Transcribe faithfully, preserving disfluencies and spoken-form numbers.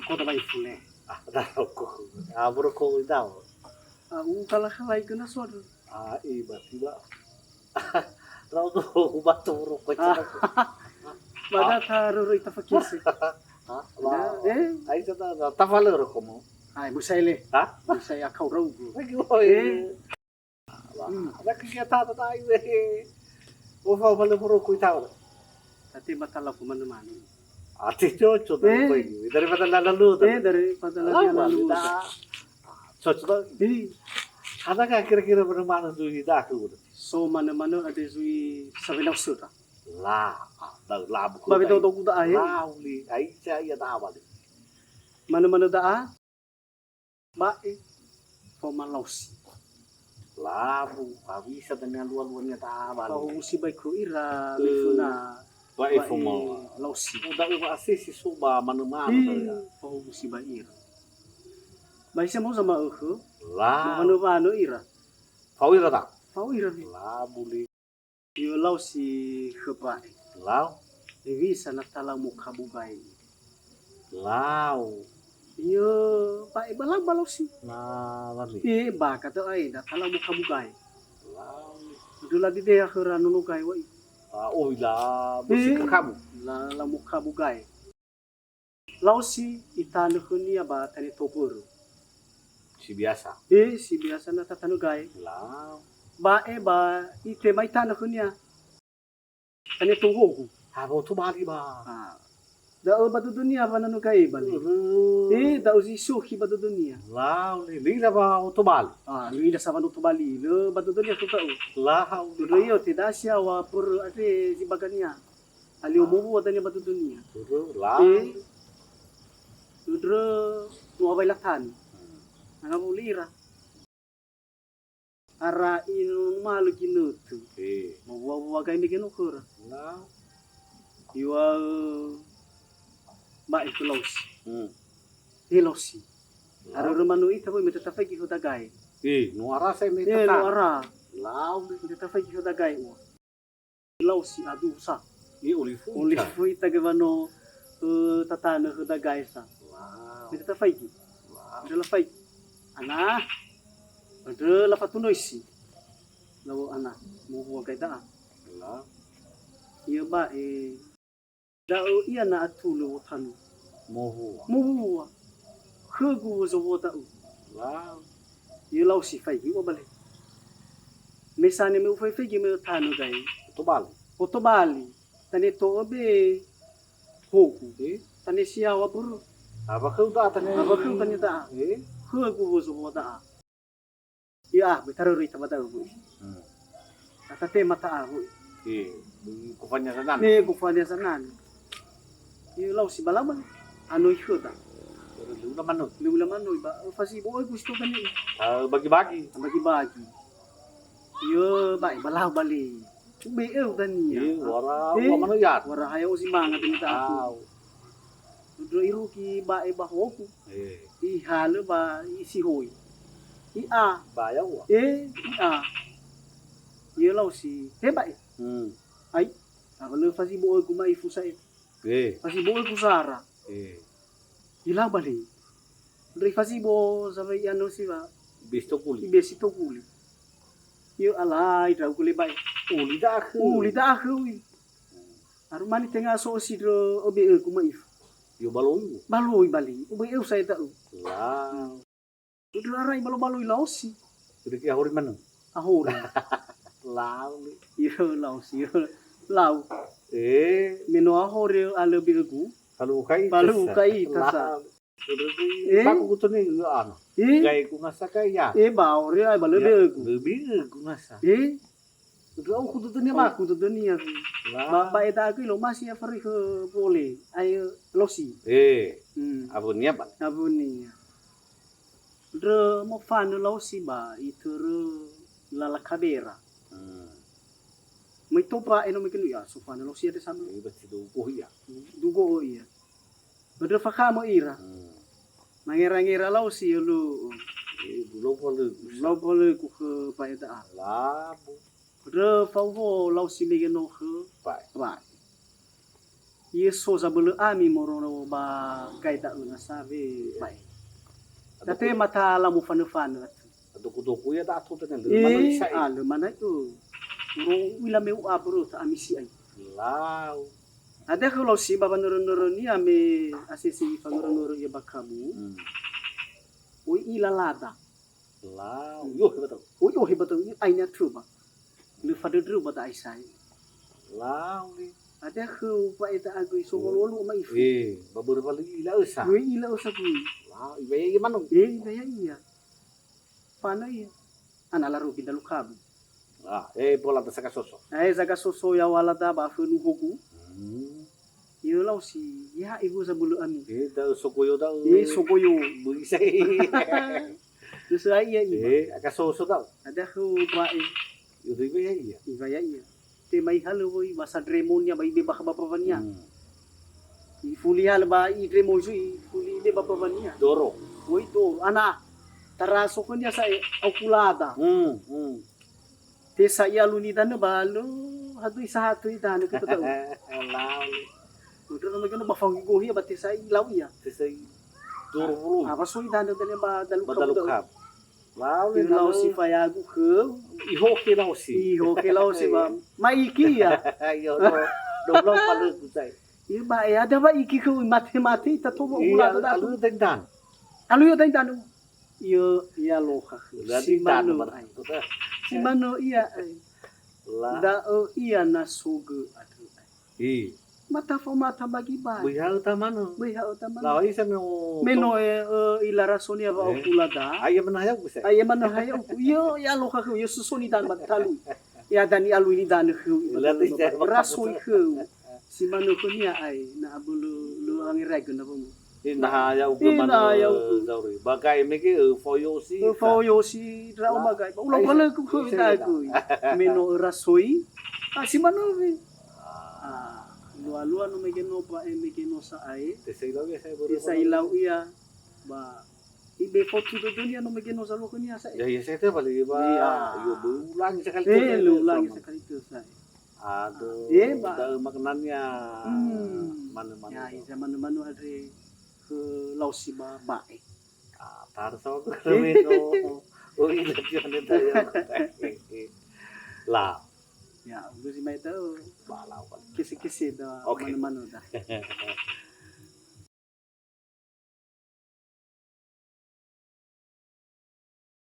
Kota bai fule. Ah, da roko. Ah, boroko dao. Ah, u kala-kalai kena sodo. Ah, i ba tiba. Rau do u bato boroko. Ah. Mada ta roro ita fakese. Ah, wa. Eh? Ai ta ta ta fale roko mo. Ai, busai le. Ha? Busai akau rau go. Lagi, oh, eh. Ada kegiatan tata iwe. Oh, fa bale boroko ita. Tati matala pemanu-manu. Ati cocok dari Eh. Pagi. Daripada lalu. Eh, daripada lalu. Cocok. Ada kira-kira mana-mana tu kita aku. So mana-mana ada zui sawenau sura. La, ada labu. Babe tau tau kuda ahe. Lauli, aica ia dawa. Mana-mana da'a? Ba'e faoma laosi. Labu, hawisa dania lua-luania ta'awa. Fahuhusi bai kru ira, eh, mifuna ba'e faoma laosi. Uda uwa asisi soba manu-manu. Fahuhusi bai ira. Bai se moza ma'ökhö. La. Manu-manu ira. Fau ira ta? Fau ira. Labu li. I'olau si khö ba'e. Lau. Hewisa na talau mokabu gae. Lau. Iyo, ba'e ba lau ba lau si. Na, wali. E, ba kata ai, na talau mokabu gae. Lau. Dula di deha khöra nono gae wa'i. Ah, oh, ila, bosi Eh, kabu. La, la mokabu gae. Laosi itanö khönia ba tane tou börö. Si biasa. Eh, si biasa na tatanö gae. La. Ba'e ba itema itanö khönia. Tane tou hogu. Ah, ba oto bali ba. Ah. Da'ö ba dödönia wa nanö gae bali. Ere. Eh, da'ö zi sukhi ba dödönia. La, le, lila ba oto bali. Ah, lila sa ba oto bali. Le ba dödönia khö da'ö. La, hauli. Dödö iyo, te dasi awa börö ate zi bagania. Alio mowua dania ba dödönia. Ere, la. Eh. Dödö no awai latani. Hmm. Nanga wuli ira. Ara ino numalö ginötö. Eh. Mowua-wua gai mege no khöra. La. Iwa, eh, ba'e khö laosi. Hmm. Eh, laosi. La. Arörö manö ita wöi me tatafaigi khöda gae. Eh, no ara sa me Eh, tata. No ara. Lau. Me tatafaigi khöda gae ua. Laosi aduhu sa. Ni olifu ita. Olifu ita ge wano, eh, tatanö khöda gae sa. Wow. Mita tafaigi. Wow. Ndra lafaigi. Ana. Ndra lafatunoisi. Lawo ana. Mowua gai da'a. Wow. Ia ba'e. Da'ö ia na atulö wotanö. Mowua. Mowua. Khögu wozowo da'ö. Wow. Ia laosi faigi ua bale. Me sane me ufaifege me tanö gae. Oto bali. Oto bali. Tane to'ö be hogu. Eh? Tane siawa börö. Apa khöu da'a tane? Apa khöu tane da'a? Eh? Khögu wozowo da'a. Ia, be tarörö ita ba da'ö, Bu. Hmm. Kata tema ta'a, Bu. Eh, kufanya sanani. Ne, kufanya sanani. Ia laosi ba lau ba. Anö ikhöda. Lula manö. Lula manö ba. Fasi bo'ö gusto gani. Ah, bagi-bagi. Bagi-bagi. Iyo, ba'e ba lau bali. Ube'e dania. Iya, wara, eh, wa manö ya. Wara haya osi manga demi ta'aku. Au. Ndra irugi ba'e ba hogu. Eh. Ihalö ba isihoi. I'a. Baya ua. Eh, i'a. Iya laosi. He ba'e. Hmm. Ai. Apa lö fasi bo'ö guma ifusa e. Eh. Fasi bo'ö gusara. Eh. Ilau bali. Ndra ifasibo sampai iano siwa. Ibesi toguli. Ibesi toguli. Iyo alai drau gule bae. Uli da'akhö. Uli da'akhö ui. Aru mani tenga so si dro obe e kuma if. Iyo baloi. Baloi bali. Obe eu sai ta'u. Lah. Udah arai balo-balo ilaosi. Udah ki ahori mana? Ahori. Lau. Iyo laosi. Iyo. Lau. Eh. Meno ahori alö be egu. Kalau ukai. Kalau ukai tasa. Lau. Eh? Baku kutuni ua ana. Eh? Gai ku ngasa kai ya. Eh, ba ore ai ba lebe egu. Lebe egu ngasa. Eh? Udah aku tutunia ba. Aku tutunia. Lah. Ba, ba eta aku lo masih ya fari ke boleh. Ayo losi. Eh. Hmm. Abunia ba. Abunia. Dre mo fanu losi ba ituru lala kabera. Hmm. Mai topa eno mekenu ya so fanu losi ada sama. Iya, berarti dugo ya. Dugo oh iya. Bödrö fakhamo ira. Hmm. Mangera-ngera laosi ulu. Eh, bu lopo lö. Lopo lö ku khö paeda'a. Labu. Bödrö fauho laosi mege no khö. Pai. Pai. Ye so zabölö ami moroi ba gae da'ö nasa we ba'e. Date mata lamu fanö-fanö atö. Doku-doku ya dato tene lö manö isa. Ah, lö manö. Ro uila meu abro ta ami si ai. Lau. Ada khö lau si ba nörö-nörö nia me asese ifangörö-ngörö ia ba kamu. Hmm. Oi ila lada. Lau, yo hebat tau. Oi, oh, hebat tau. Ai nia tröba. Lö fadödrö ba da ai sai. Lau li. Ada khö ba eta agui so wolu-wolu ma ifu. Eh, ba börö fa lö ila ösa. Oi ila ösa gui. Lau, iba ya manu. Eh, iba ya ia. Fana ia. Ana laro binda lukabu. Ah, eh, bola da saka soso. Eh, saka soso ya wala da ba fönu hogu. Hmm. Yo lau si, ya ibu zabölö ami. Eh, da sogoyo da. Eh, sogoyo. Bui sai. Terus ai ya iba. Eh, aka soso da. Ada khö ba e. Yo da iba ya ia. Iba ya ia. Te mai halö woi ba sadremonia ba ibe ba ba pawania. Hmm. Ifuli halö ba idremo zui, ifuli ibe ba pawania. Doro. Woi doro. Ana taraso khönia sa'e au kulada. Hmm, hmm. Te sa ia luni danö ba lö hadui sahatö idanö ke tau. Lau. Udah nama kena ba fanggi gohi ba te sa ilau ia. Te sa i doro bulu. Apa so idanö tane ba dalu Ba dalu kau. Kap. Lau le Lau dalu. Si fayagu khö. Ihoke lau si. Ihoke lau si ba. Maiki ya. Yo, no. Doblo palu kutai. Iya ba ya ada ba iki khö mate-mate ita tobo Iya, gula ta alu datu. Tendan. Alu yo tendan. Yo ya lo khö. Udah Si tendan, manö bar-, ai. Udah. Si manö ia ai. Lah. Da'ö ia na sogö andrö ai. Ih. Mata fo mata bagi-bagi. Böi ha'ö tamanö. Böi ha'ö tamanö. Lawa isa me o Me no e, e, ila rasonia wa Eh. Okula da. Aia mana hayau ku sai. Aia mana hayau ku. Yo ya lo khö yo susoni dan ba talu. Ya dani alu ini dan khö. Ila ti saya Rasoi khö. Si manö khönia ai na abölö lö angeraigö na bomo. Ina ya'ugö Ina manö ya'ugö. Zauri. Bagai mege, ö, foyo si. Ö, foyo si, dra'o Lah. Bagai. Ba ulau Ai, balö ku khö sai da da. Kui. Me no rasoi. Ah, si manö we. Ah. Ah, lua-lua no mege no ba e mege no sa'ae. Te sai lau ya, sai baru Te sai baru. Lau ia. Ba ibe fotu dödönia no mege no zalua khönia sa'ae. Ya, ya, saya te balik, Pak. Iya. Yo, berulang sekali Eh, terus, lu ulangi sama. Sekali terus sa'ae. Aduh, Eh, ba. Da'ö maknanya Hmm. Manö-manö Ya, da'ö. Iza manö-manö andre khö lau si ba ba'e. Ah, tar so Eh. Kami no. Oh, ila tione tayo. Lah. Ya, udah si mai tahu. Ba lau kan. Kisi-kisi da Oke. Manö-manö da.